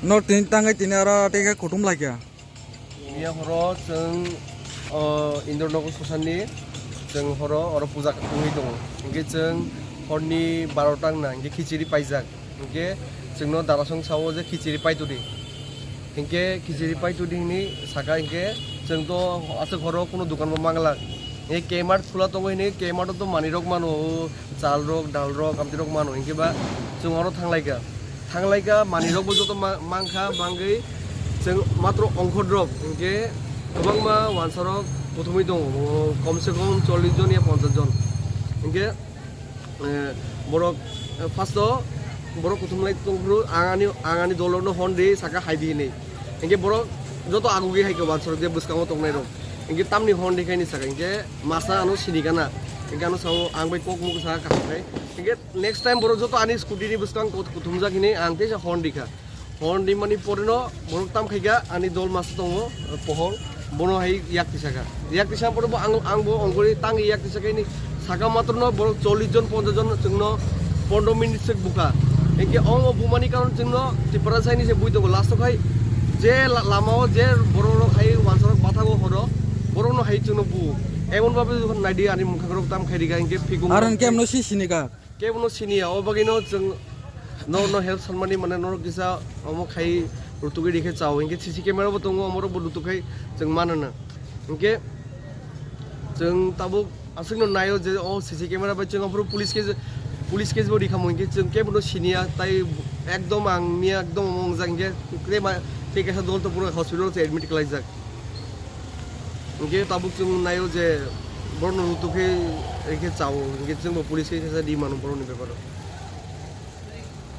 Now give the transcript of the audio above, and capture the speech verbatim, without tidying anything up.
No tini tangwi tini aro tei khe kutum laikha. Miya horo chwng, o, Indranogor sosani chwng horo oro puja wngwi tongo. Hinkhe chwng horni barota wngna hinkhe khichiri paijak. Hinkhe chwngno darasong sao je khichiri paitudi. Hinkhe khichiri paitudi hinwi saka hinkhe chwngto aswk horo kunu dukanbo manglak. Hinkhe K-Mart khula tongo hinwi K-Mart-o to manwirok mano, o, chalrok, dalrok, amtwirok mano. Hinkhe ba chwng oro thanglaikha. Thanglaikha, manwirokbo joto ma-, mankha, mangwi chwng matro ongkhorrok. Hinkhe kwbangma wansarok kuthumwi tongo, o, komse kom chollish jon ya ponchash jon. Hinkhe Eh, borok, eh, first-o borok kuthumlai tongphuru, ang ani, ang ani dolorno hon di, saka hai di hinwi. Hinkhe borok joto agugi hai khe wansarok je bwskango tongnairok. Hinkhe tamni hon di khaini saka, hinkhe masa ano sini gana. Hinkhe ano sao ang bai kok muk saka kaham khai. Hinkhe next time borok joto ani scooty ni bwskang kut-, kuthumjak hinwi ang teisa hon di kha. Hon rimani poreno borok tam khaikha, ani dol masa tongo, pohor, bono hai yak tisakha. Yak tisakha pore bo ang, ang bo ongkori tang yak tisakha ni saka matrono borok chollish jon, ponchash jon chwngno pondro minute sek bukha. Hinkhe ong o bumani karon chwngno Tiprasa ni se bui tongo. Last o khai je la-, lama o je borok rok hai wansarok bathago horo, borokno hai chwngno bu. Emon babe naidi ani mukhangrok tam khai rikha hinkhe phikung. Aro hinkhe amno si sinika. Kebono siniya, o bagwino chwng norokno help sanmani, mane norok kisa omo khai rutugwi rikhe chao, hinkhe C C camera bo tongo, omorok bo rutuk khai chwng manana. Hinkhe chwng tabuk aswkno naio je o C C camera bai chwng aphuru police case, police case bo rikhamo, hinkhe chwng kebono siniya, tai ekdom ang miya ekdom omo wngjak, hinkhe tei ma-, tei kaisa dol to pura hospital se admit khlaijak. Hinkhe tabuk chwng naio je borokno rutuk khe, khe chao, hinkhe chwngbo police case khe di mano borokni beparo.